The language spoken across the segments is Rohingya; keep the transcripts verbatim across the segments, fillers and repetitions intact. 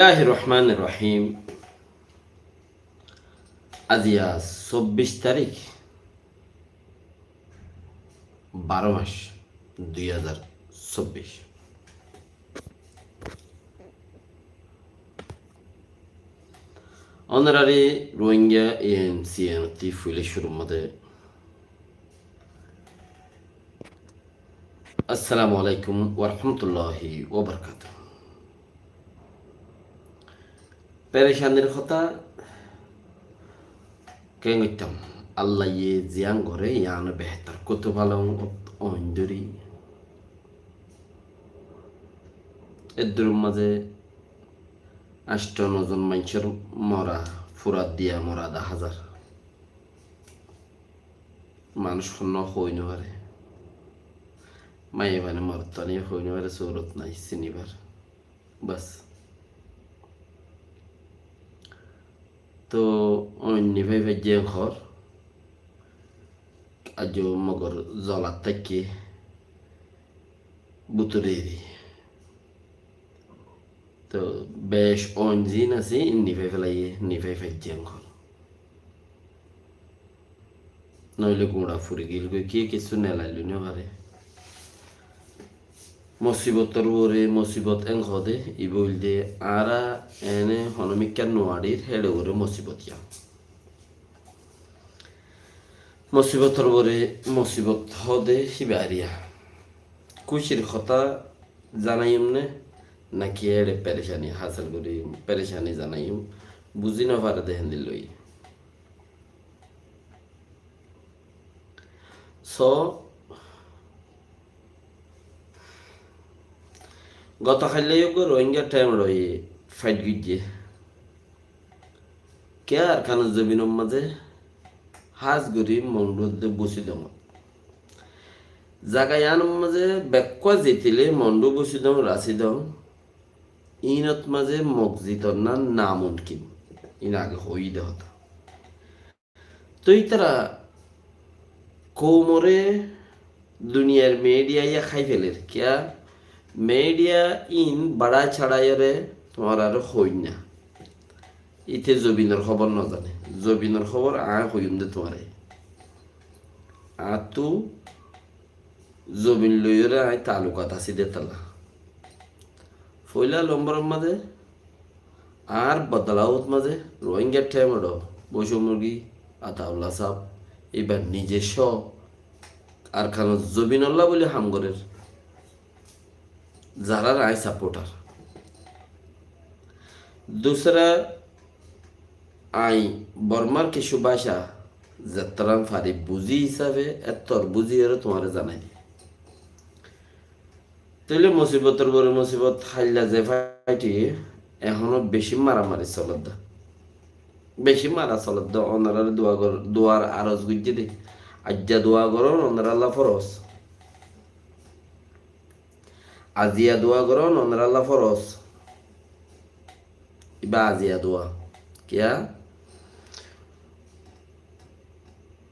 Bismillahir Rahmanir Rahim. Aijja sobbic tarík, baró mac, dui házar sobbic. Ónorare Rohingya A N C N ottú foila cúrur mazé Assalamu alaikum wa rahmatullahi wa barakatuhu. Perecanir hotá keén goittám? Allaye ziyán goré yián behétor. Kutufalong oin dóri eddur mazé ancto no zon maincór mora, fura diya mora dahá zar. Manúic honnúa hoi no fare. Maiyafuaine morotfuaine hoi no fare, surot nai sinibar. Bas. Toh oin nifai faijjé hoór. Aijjó mogor zolat táikke bútore eri. Toh bec oin zin asé, ín nifai felaiyé, nifai faijjé hoór. Noóile guñça furi giyói, kiyé kessú nelailói no fare. Mosibotor uore mosibot en hoóde, ibá óilde añára ene honómikká nuarir, héçe uore mosibot yián. Mosibotor uore mosibot hoóde híba ariya. Kúcir hotá zanaiyum né, náki éçe perecani hásil gorí, perecani zanaiyum, buzí no fare de héndilla óiye. So, goto hailla uggwá Rohingya thaim loi fait goijjé. Kiyá Arkanor zobinor mazé, hás gorí Mondu edde Busidongot. Zaga yiánor mazé bekkúa zitilé Mondu, Busidong, Rasidong, ínot mazé mok ziton na namunkin. Ín age hoiyí de hotá. Toi ítara koumoré duniyar midiyaye hái feler. Kiyá? Midiya ín baçá-saçáiyore tuáñrare hoóinna. Íte zobinor hóbor no zane. Zobinor hóbor aññí hoiyúm de tuáñre. Añáttu zobin loiyóre aññí taalukat así de tolla. Foila lomboror mazé añár bodolawot mazé Rohingya thaim loi Boico Murgi, Ataulla sáb, íba nize só Arkanor zobinolla bóli ham gorér. Zarar aññí saportar. Dusra, aññí Bormar kessú báca zettoram fari buzí hísafe ettor buzíyore tuáñre zanai di. Tóile musibotor uore musibot, hailla ze faiti, ehóno beci maramari soledde. Beci mara soledde, onorar dua gor-, duar aros goijjé de. Aijja dua gorón onoralla foros. Aziya dua gorón onoralla foros. Iba aziya dua. Kiyá?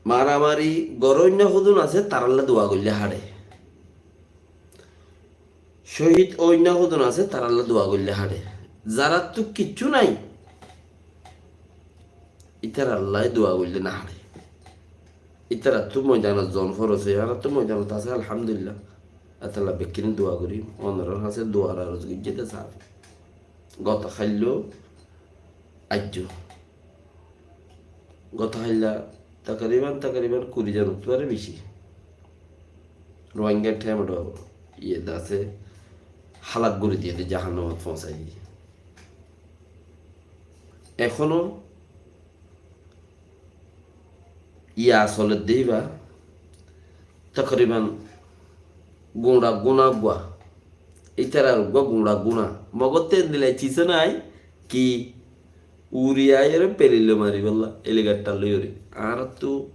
Maramari goróinna hodún asé, taralla dua goillé haçe. Cóhid óinna hodún asé, taralla dua goillé haçe. Zarattú kiccú nai, ítarallái dua goillé no haçe. Ítarattú moidanot zon foros óiye, añárattú moidanot asé, alhamdulillah. Etolla bekkúne dua gorí, onorár hañsé duar aros goijjé de sáfi. Goto hailla aijjó. Goto hailla takriban, takriban kuri zonottú aró beci Rohingya thaim loi iye de asé, halak gorí diye de, jahannamot foóñsai diye. Ehóno iya soledde íba, takriban guñça guna uggwá, ítarar uggwá guñça guna. Mogottú endilla ciz nai ki, uri aiyóre pelin loi maribálla, heligáfthar loiyóre. Añárattú,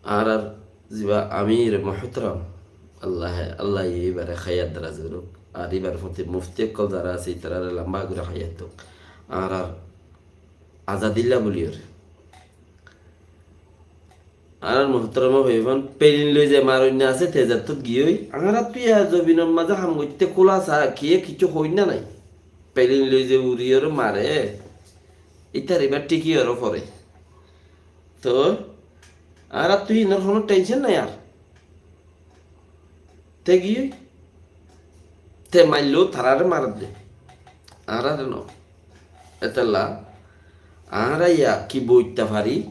añárar ziba amir muhtaram, Allaye, Allaye íbare háyat daraz gorouk. Ar íbar foti mufti ókkol zara asé, ítarare lamba gori háyat douk. Añárar azadilla buliyóre. Añárar muhtarama bái bóin, pelin loi ze maroinna asé, te zattót giyói, añárattú iya zobinor mazé ham goitté kúla sa, kiyé kissú hoinna nai. felin loi ze uriyóre mare, ítar ibá thíkiyóre fore. Toi añárattú inor honó thension nái ar. Te giyói, te mailló taráre maredde. Añáráre no. Étella añára yá ki boitta fari,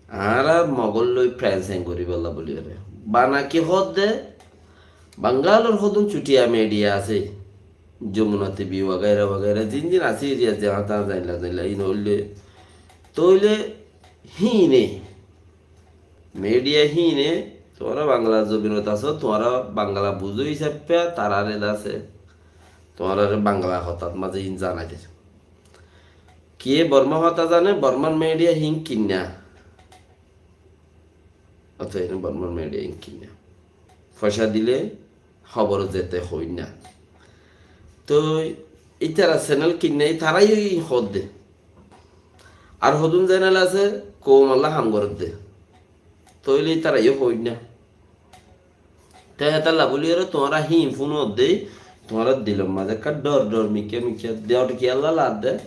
añára mogór loi frensen goríbolla buliyóre. Bana ki hoódde, Bangalor hodún cutiya media asé, Jomuna T V wagaira wagaira, zin zin asé eriya ze añára zainla zainla, in óile, tóile híine, media híine, tuáñra Bangla zobinot asó, tuáñra Bangla buzó hísafe taráre dase, tuáñrare Bangla hotát mazé híin zanaite. Kiyé Borma hotá zane, Bormar media híin kinna. Ótoi, Bormar media híin kinna. Foicá dile hóbor zete hoinna. Toi ítara senel kinna, tará yó híin hoódde. Ar hodún senel asé, koumolla ham gorédde. Tóile ítara yó hoinna. Te hétalla buliyóre tuáñra híin fúnodde, tuáñra dilor mazé ekká dhor dhor mikká mikká dhor kiyólla ladde.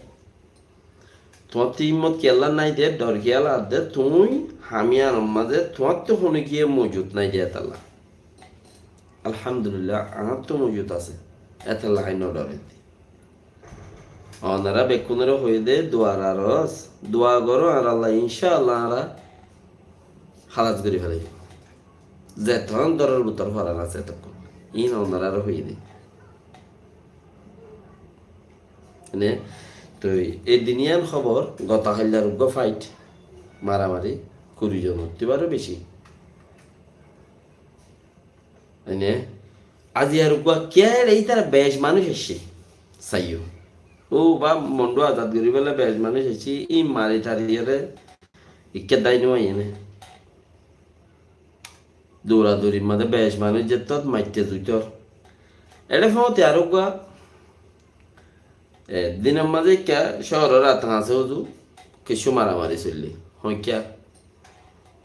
Tuáñttú himmot kiyólla nái de, dhor kiyólla ladde, tuñí ham iyanor mazé tuáñttú honó kiyé mojut nái de hétalla. Alhamdulillah, añáttu mojut asé, hétalla añí no dhoré de. Onorá bekkúnore hoiyé dé, duar aros, dua goró añárálla, incáalla añára hálas gorí félaibo. Zetón doror bútore foran asé etókkon. Iín onoráre hoiyé dé. Mane, toi e duniyan hóbor, gotakaillar uggúa fáit, maramari, kuri zonottú baró beci. Mane, aijja ar uggúa kiyá eçé ítara bec manúic aiccé, saiyó. Ó ba Mondu azad goríbolla bec manúic aiccé, íin mari tariyóre ikká dái no aiyé né. Douradorir mazé bec manúic zettót maitte zuitór. Eçé foóñti ar uggúa, e, dinor mazé ikká cóoror át hañsé uzu, kiccú maramari soillé. Hoóñikká?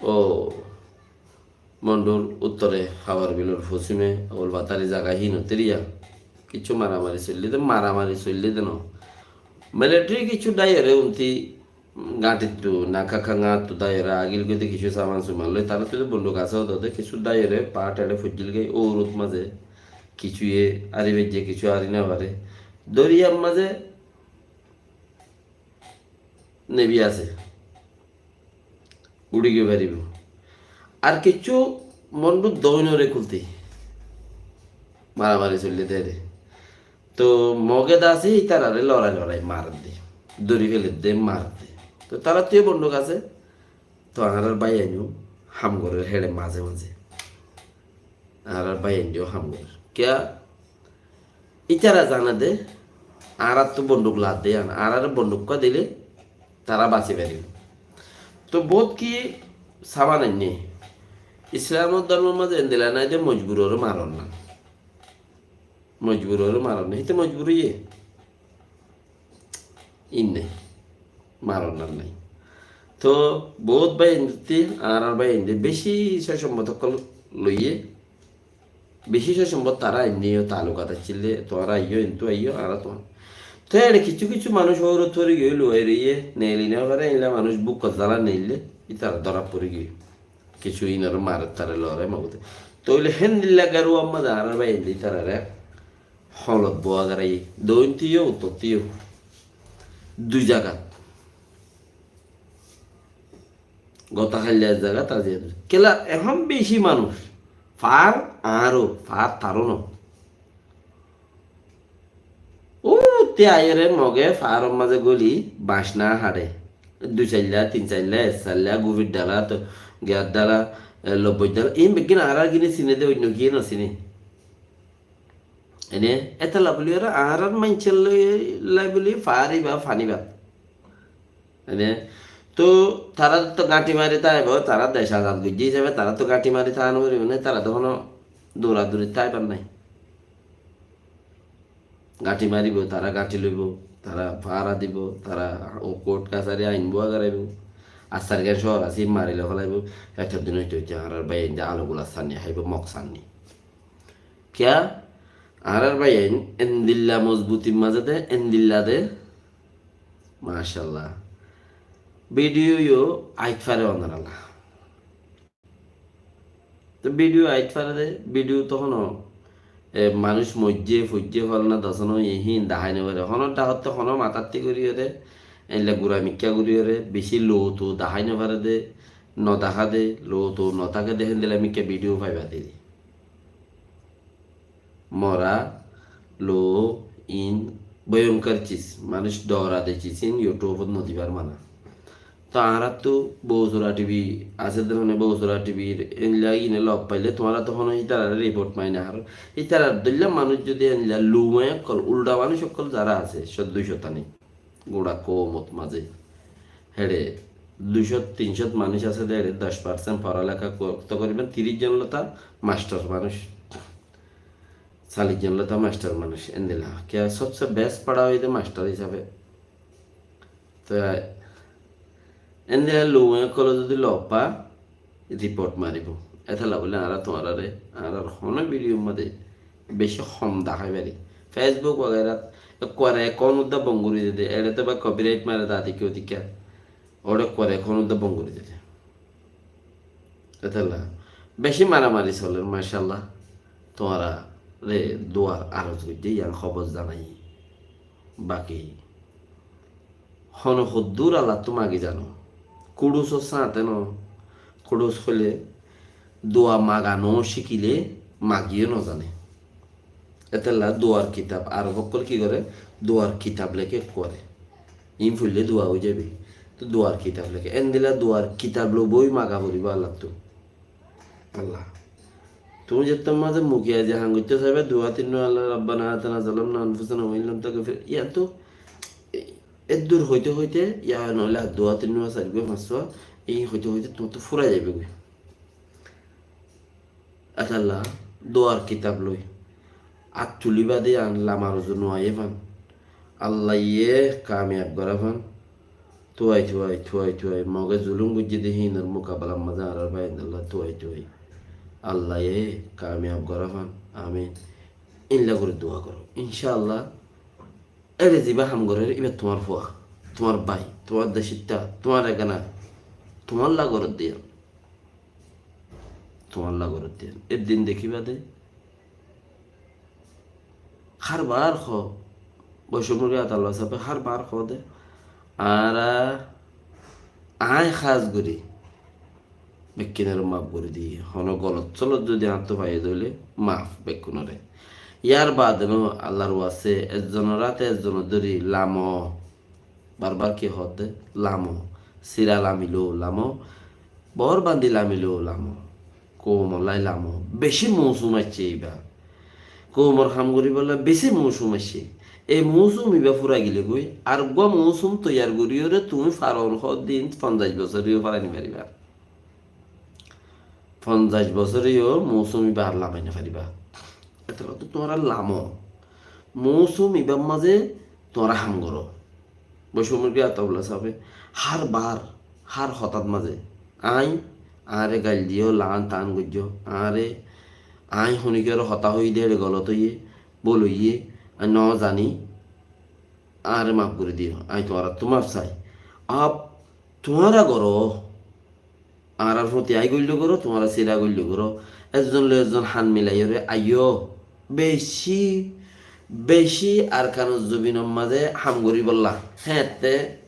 Ó, Mondur uttore, Hawar Bilor fosíme, Abul Batari zaga híin ottíriya. Kiccú maramari soillé dé, maramari soillé dé no. Militari kiccú dháiyore untí gañthittu, Naka Kanga ttu dháiyore, agil goité kiccú saman suman loi, taráttu dé bonduk asé ódde, kiccú dháiyore, paáth eçé foijjíl goi, óurot mazé, kiccúye ári faijjé, kiccú ári no fare. Doriyar mazé nebi asé. Uçí goi faribó. Ar kiccú Mondu doinore kulti maramari soillé dé. Toi Moge dase ítarare lorai lorai maredde. Dóri féledde, maredde. Toi taráttu yó bonduk asé. Toi añárar báiyain yó ham gorér héçe mazé mazé. Añárar báiyain yó ham gorér. Kiyá? Ítara zane dé, añáráttu bonduk ladde yián, añáráre bonduk uggúa dile, tará basi faribó. Toi bout ki saman ainné. Islam dormor mazé endilla nái dé mojbur óre maron na. Mojbur óre maron na. Híte mojbur óiye. Iín nái. Maron na nái. Toi bout báiyain dé, añárar báiyain dé, beci sócombot ókkol loiyé. Beci sócombot tará ainné yó taalukat accíl dé, tuáñra aiyó, entú aiyó, añára tuáñr. Toi eçé kiccú kiccú manúic óurot fori giyói luwai roiyé, neeli no fare, eilla manúic búkot zala neille, ítara dórat fori giyói. Kiccú iínoré marer taré lorai magude. Tóile héndilla garuwar mazé añárar báiyain dé ítarare holot bówa garaiyé. Dointtu yó, uttottú yó. Dui zagat. Gotá háilla ek zagat, aijja ek zagat. Kiyólla ehón beci manúic. Faár añáro, faár taró no. Utte aiyóre Moge faáror mazé góli bañc no haçe. Dui sailla, tin sailla, ek sailla, gufir dhala, to, giyar dhala, e, lobboi dhala. Iín beggín añárar gíne sine dé, oinno gíne no sine. Ene, étella buli óre añárar maincór loi, loi buli faári ba fani ba. Ene, to tará to gañthi mari táibo, tará dec azad goijjé hísabe tará to gañthi mari táa no foribo né, tará to hono douradouri táibar nái. Gañthi maribo, tará gañthi loibo, tará fára dibo, tará o kort kasari ain bówa garaibo. Ar Sargan cóor asé, mariloi félaibo. Eto din óite óite añárar báiyain dé alugula sanni háibo, mok sanni. Kiyá? Añárar báiyain endilla mozbutir mazé de, endilla de, macállah. Bídiyo yó aitfare onoralla. Te bídiyo aitfare de, bídiyo to hono, e, manúic moijjé, foijjé, falana, dosana, iín dahái nofare. Hono dahotte hono matatte goríyore, eilla gura mikká goríyore, beci lou tou dahái nofare de, nodahá de, lou tou notáke de, héndilla mikká bídiyo faiba de. Mora, lou, iín boyonkar cis, manúic dora de cis, iín YouTube ot nodibar mana. To añárattu Bousora T V asé de mane, Bousora T V eilla iíne lof faile tuáñra to hono ítarare report mari no faro. Ítarar dóilla manúic zodi eilla lumañ ókkol, ulda manúic ókkol zara asé, cót dui cót ani, gura koumot mazé, héçe dui cót tin cót manúic asé de, héçe doc percent foraleká ko-, to goriban, tiríc zon lota mastor manúic, callic zon lota mastor manúic, endilla. Kiyá sobse best fora óiye de mastor hísabe. Te endilla lumañ ókkole zodi lof fa, report maribo. Etolla buli añára tuáñrare, añárar hono bídiyor mazé beci hom dahái fari. Facebook wagairat ekkuare account udda bon gori dede, ere to ba copyright mare dade keu dikka. Ore ekkuare account udda bon gori dede. Etolla beci maramari soler, macállah. Tuáñrare duar aros goijjé, yián hóbor zanai. Baki hono hoddur Allattu magi zano. Kudusor sáñte no. Kudus hoile dua maga no cikile magiyo no zane. Etolla duar kitab, Arob ókkol ki gore? Duar kitab leke ekkuare. Iín foille dua ói zaibe. To duar kitab leke. Endilla duar kitab loi boi maga foribo Allattu. Allah. Tuñí zettót mazé mukiya ze ham goittó saiba, dua tin dua Allah, Rabbana atana zalamna anfusana wa in lam tagfir. Yián to e-, eddur hoite hoite, ya noile dua tin dua sair goi fañs dua, ei hoite hoite tuáñttu furai zaibe goi. Etolla duar kitab loi at tuli bade yián lamar uzu no aiyé fán. Allaye kamiyab gorá fán. Tuwai, tuwai, tuwai, tuwai. Moge zulum goijjé de híinor mukabelar mazé añárar báiyain ókkol tuwai, tuwai. Allaye kamiyab gorá fán. Amin. Eilla gori dua goró. Incállah, ere ziba ham gorer, iba tuáñr fua, tuáñr bái, tuáñr decitta, tuáñr egana, tuáñlla gorer de yián. Tuáñlla gorer de yián. Ek din dekíba de, hár bar hoó, Boicomor Giyat Allah sábe hár bar hoó de, añára, añí hás gorí bekkúnore maf gorí diyé. Hono golot solot zodi añáttu faiyé de óile maf bekkúnore. Yar bade no Allar waste ezzonor áte ezzonor dóri lamo. Bar bar ki hoó de? Lamo. Sira lamilo lamo. Bor bandi lamilo lamo. Koumolla lamo. Beci mousum aiccé iba. Koumor ham goríbolla beci mousum aiccé. E mousum iba furai gile goi, ar uggwá mousum toiyar goríyore tuñí faron hoó de fonzaic bosóre yó farai no fariba. Fonzaic bosóre yó mousum iba ar lamai no fariba. Etolla to tuáñra lamo. Mousum ibar mazé tuáñra ham goró. Boicomor Giyat Allah sábe hár bar, hár hotát mazé añí, añáre gail diyó, laan taan goijjó, añáre, añí honikiyóre hotá hoiyí de ere golot óiye, bul óiye, añí no zani, añáre maf gorí diyó, añí tuáñrattú maf sai. Ab tuáñra goró, añárar foti añí goilló goró, tuáñra sira goilló goró. Ezzon loi ezzon han milaiyóre aiyó. Beci, beci Arkanor zobinor mazé ham goríbolla. Héñtte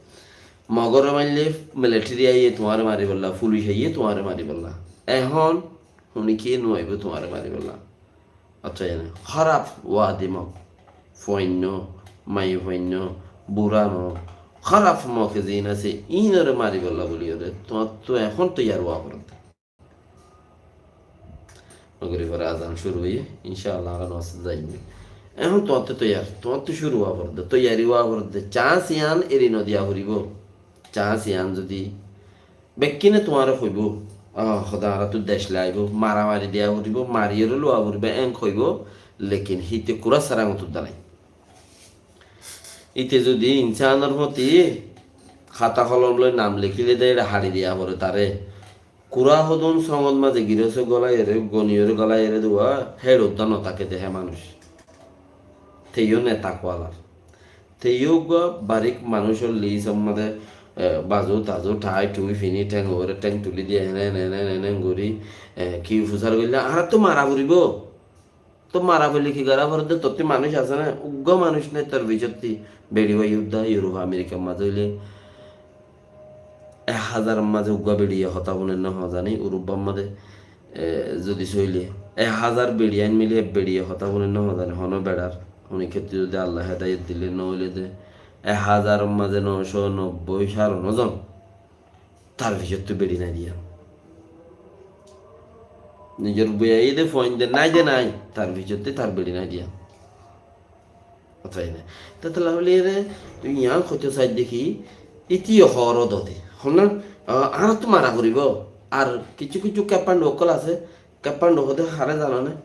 Mogore maille militeri aiyé tuáñre maribolla, fulic aiyé tuáñre maribolla. Ehón honikiye no aibó tuáñre maribolla. Accá, ene háraf wadi mok, fuainno, maiyafuainno, burano, háraf moke ziín asé, iínore maribolla buliyóre tuáñttu ehón toiyar ówa foredde. Mogoribor azan cúru óiye, incállah añára nomazot zaiyum. Ehón tuáñttu toiyar, tuáñttu cúru ówa foredde, toiyari ówa foredde. Cañs yián eri no diya foribó. Cañs yián zodi bekkúne tuáñre hoibó, "Ah, hóda añárattú dec laibo, maramari diya foribó, mariyóre luwa foribó," en hoibó, lekin híte kurá sára uñttu danai. Íte zodi insánor foti hata holom loi nam lekíle de, ere haçi diya fore taré. Kurá hodún songot mazé girosé golaiyóre, goniyóre golaiyóre duwa, héçe udda no táke de hé manúic. Teyó neta kualar. Teyó uggúa barík manúicor lis or mazé, e, bazu tazu, thai thui fini, théng uore théng tuli di, ene, ene, ene, ene gorí, e, ki fusar goille, añárattú mara foribó. Tó mara foile ki gorá foribó de, tottú manúic asé né, uggúa manúic nái, tor bicottú beçi wai udda, Europe, America mazé óile, ek házar mazé uggúa beçiye hotá fúner né hozani, Europe mazé, e, zodi sóile, ek házar beçiyain mili ek beçiye hotá fúner né hozani, hono beçar, hono khetre zodi Allah hedayot dile, no óile de, ek házar mazé no cót nobboi, sáre no zon, tar ficottú beçi nái diya. Nizor boi aiyé de fuain de nái de nái, tar ficottú tar beçi nái diya. Hotá ene. Te tolla hoile ere, tui yián hoito saidde ki, iti yó hoór dode. Honna, a, añárattú mara foribó. Ar kissú kissú keppandu ókkol asé, keppandu hoóde haré zano né?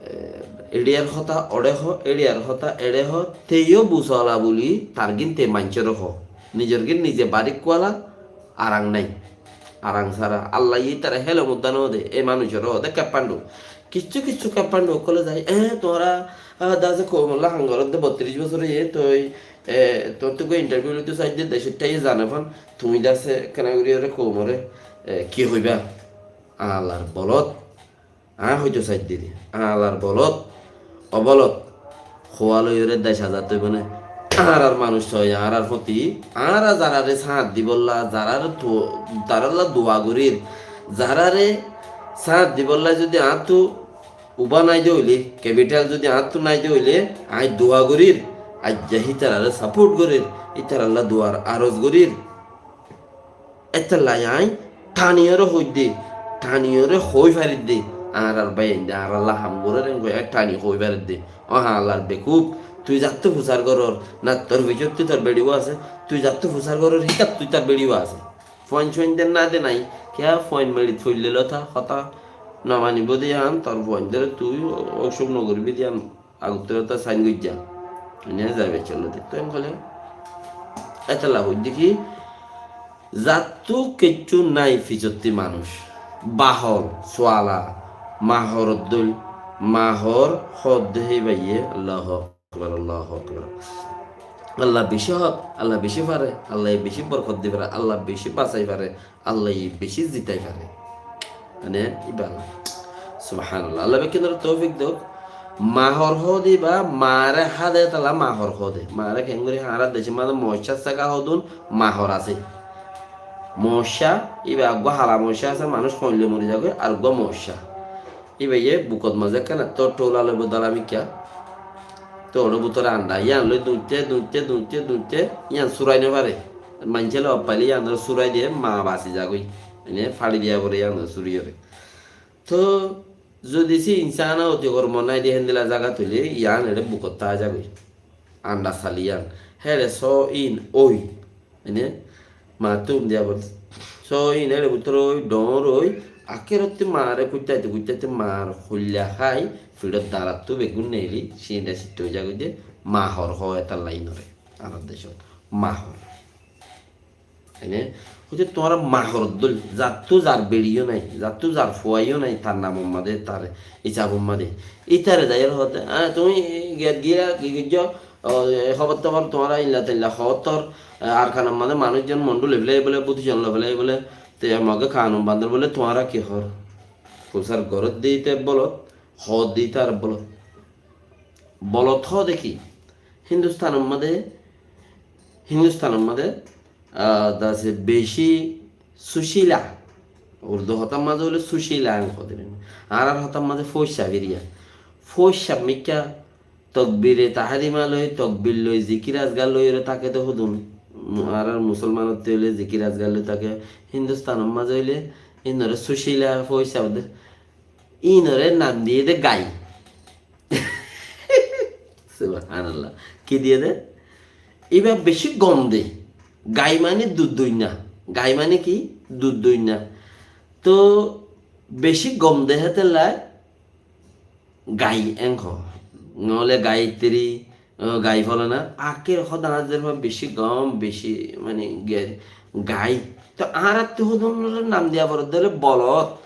E, eçiyar hotá oçé hoó, eçiyar hotá eçé hoó, teyó busola buli, tar gín te maincóre hoó. Nizor gín nize barík kuala, arang nái. Arang sára. Allaye ítare hélom udda no de, e manúicoré hoó de keppandu. Kissú kissú keppandu ókkole zai, e, tuáñra, a, dase koumolla ham goródde bottiríc bosór óiye, toi, e, tuáñttú uggúa interview loitó saidde, decót táiye zane fán, tuñí dase kena gorí ore koumoré, e, ki hoibá? Añálar bolot. Aññí hoito saidde de, añálar bolot, obolot, hoóa loiyóre dec azad óibo né? Añárar manúic sói, añárar foti, añára zarare sáñt dibolla, zarare tu-, zaralla dua gorír, zarare sáñt dibolla zodi añáttu uba nái de óile, capital zodi añáttu nái de óile, aññí dua gorír, aijja hítarare support gorír, hítaralla duar aros gorír. Étella aññí thaniyóre hoóidde, thaniyóre hoói faridde, añárar báiyainde, añáralla ham gorér, en hoói aññí thani hoói faridde. Ó hañlar bekuf, tui zattú fusár gorór, na tor ficottú tor beçiwá asé, tui zattú fusár gorór, hítattú tar beçiwá asé. Fuain suain de na de nái, kiyá fuain meçit foillé lota, hotá no manibó de yián, tor fuaindóre tui ósuk no goríbi de yián. Agottóre to sain goijjá. Ene zaiba cólo de. Toi en hoilé, étella hoiddé ki, zattú kessú nái fisottí manúic. Bahol, suala, mahor dóil, mahor hoódde hé báiye, Allahu Akbar, Allahu Akbar. Allah bicí hok, Allah bicí fare, Allah bicí borkot di fare, Allah bicí basai fare, Allah ye bicí zitai fare. Mane, iba Allah. Subhanallah. Allah bekkúnore toufik douk. Mahor hoóde iba, maáre háde tala mahor hoóde. Maáre keéngori añárar decór mazé moccá sága hodún mahor asé. Moccá, iba eggúa hala moccá asé, manúic hoóinle mori zagói, ar eggúa moccá. Ibaye bukot mazé ekkán ettór thoula loibo dala mikká. Toóu bútore andha, yían loi duñitte, duñitte, duñitte, duñitte, yían súrai no fare. Maincé loi offaile yíanore súrai diye, maa basi zagói. Ene fári diya fore yíanore súriyore. Toóu zodi sí insana oti gormo nái de héndilla zagat óile, yían eçé bukot tái zagói. Andha sali yían. Héçe só in ói. Ene, maáttú um diya bol. Só in eçe bútore ói, dhoóñr ói, akérottú maáre kuittaite kuittaite maar hoilla hái, fiçot darattú beggún neeli, ciñda citta ói zagói de, mahor hoó étalla inore, añárar decót. Mahor. Ene, hoité tuáñra mahor dóil, zattú zar beçiyó nái, zattú zar fuaiyó nái, tar namor mazé, tar isabor mazé. Ítare zaiyóre hoódde, "Ah, tuñí giyat giyá, ki goijjó?" Ó, e hóbor tóbor tuáñra illa tilla hoóttor, e, Arkanor mazé manúic zon mondhú loi félaiye bóle, bútizon loi félaiye bóle, te Mogé kanun bandér bóle, tuáñra ki hoór? Fusár goródde íte bolot, hoódde íte ar bolot. Bolot hoóde ki? Hindustánor mazé, Hindustánor mazé, ah, dase beci sucila. Urdu hotár mazé óile sucila en hoóde. Añárar hotár mazé foicca firiya. Foicca mikká Tokbire tahrima loi, tokbir loi, zikir azkar loiyóre táke de hodún. Mu-, añárar musolmanottú óile zikir azkar loi táke. Hindustánor mazé óile, inore sucila foicca de. Inore nam diye de gai. Subhanallah. Ki diye de? Iba beci gom de. Gai mani dud doinna. Gai mani ki? Dud doinna. Toóu beci gom de hétella gai en hoó. Noóile gayatri, o, gai folana. Akér hodán zerfa beci gom, beci, mani, ge-, gai. Toóu añárattú hodúnore nam diya foredde óile bolot.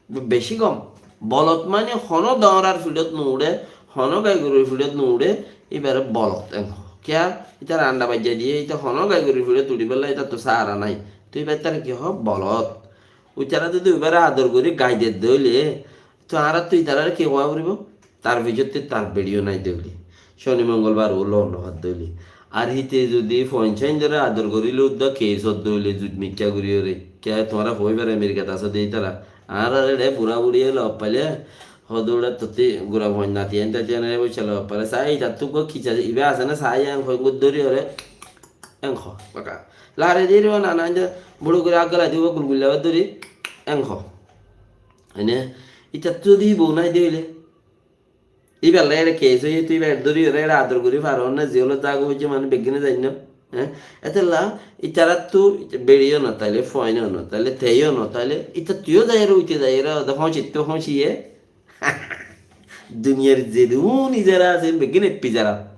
Beci gom. Bolot mani honó dhoóñrar fiçot no uçé, honó gai gorur fiçot no uçé, Íbaré bolot en hoó. Kiyá? Ítará andha baijja diyé, íta honó gai gorí fure tulibolla, ítattú sára nái. Toi íba ítare ki hoó? Bolot. Uitará zodi uibáre ador gorí gai dedde óile, toi añárattú ítarare ki hoó foribo? Tar fiçottú tar beçiyó nái de óile. Cóni mongolbar ó lon no fadde óile. Ar híte zodi foinsáindore ador goríle uddá keis ódde óile, zut mikká goríyore. Kiyá tuáñra hoóibar Amerikat asó de ítará. Añárar eçé burá burí óile offaile, hodé uçá tottí gura foin natiyain tatiyain ere boiccá loi offaile. Sai ítattú uggúa kica ibá asé né, sai en hoi gor dóri ore, en hoó, baka. Lare diri ó nana inde, buro gorí aggala dibo gulgulla dóri, en hoó. Ene, ítattú zodi íba nái de óile. Íballa eçé keis óiye, tui íba eçé dóri ore eçé ador gorí faro né, ziyólot zaga foijje mane beggúne zainnó. Hé? Étella ítarattú beçiyó no táile, foin ó no táile, tei ó no táile, ítattú yó zaiyore, uite zaiyore, ode hóñcittú hóñciye. Duniyar zedún izara asé, beggún eppi zara.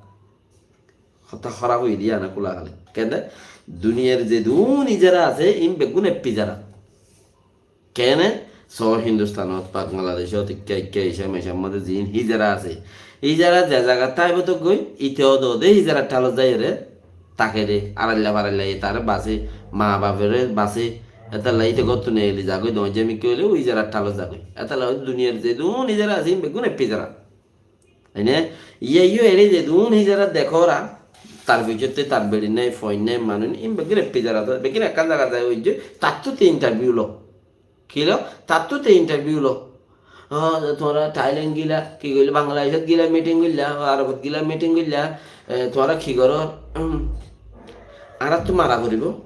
Hotá hóraf óiye de yían kúla hále. Kende? Duniyar zedún izara asé, in beggún eppi zara. Kene? Só Hindustanot, Bangladecót, ikká ikká Ecá Mecár modé ziín hízara asé. Hízara ze zagat táibo tók goi, íte ódde ódde hízarar thalot zaiyóre táke de, arailla farailla itará basé, maa baforé basé, étalla íte góttu neeli zagói, doóñjja mikká óile ó hízarar thalot zagói. Étalla óilde duniyar zedún hízara asé, ín beggún eppi zara. Ene, iye yó eçé zedún hízara dekóra, tar fiçotte tar beçi nái, foin nái, manúic nái, ín beggún eppi zara, beggún ekkán zagat zai óijje, tattú te interview lo. Ki lo? Tattú te interview lo. Ó, tuáñra Thailand gila, ki goilla, Bangladecót gila meeting goilla, Arabot gila meeting goilla, e, tuáñra ki goró? Uhm, añárattú mara foribo.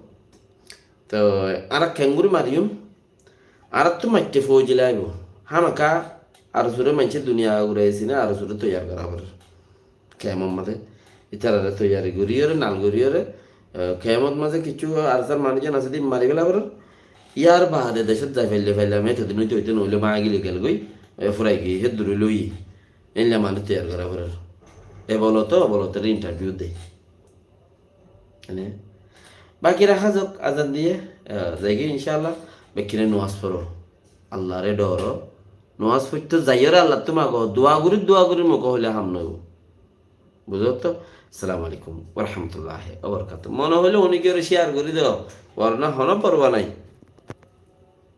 Toi añára kengori mariyum? Añárattú maitte fóuji laibo. Hámaka arsuré maincé duniya guraiyé sine arsuré toiyar gora forer. Kemor mazé ítarare toiyari goríyore, nal goríyore, e, kemot mazé kissú arsar manúic zon asé de mari fela forer. Yar baade decót zai faille faillam, etodin óite óite noóile maá gili gelgoi, e, furai giyé, héddur óile óiye. Éilla manúic toiyar gora forer. E bolote, o bolote interview de. Ene, baki raká zok, azan diye, e, zaigói incállah, bekkúne nomás foro. Allaré dóro. Nomás foitto zaiyóre Allattú mago, dua gorí, dua gorí muko hoilé ham noóibo. Buzótto? Assalamu alaikum wa rahmatullahi wa barakatuhu. Mone hoilé unikore share gorí do. Warna hono porwa nái.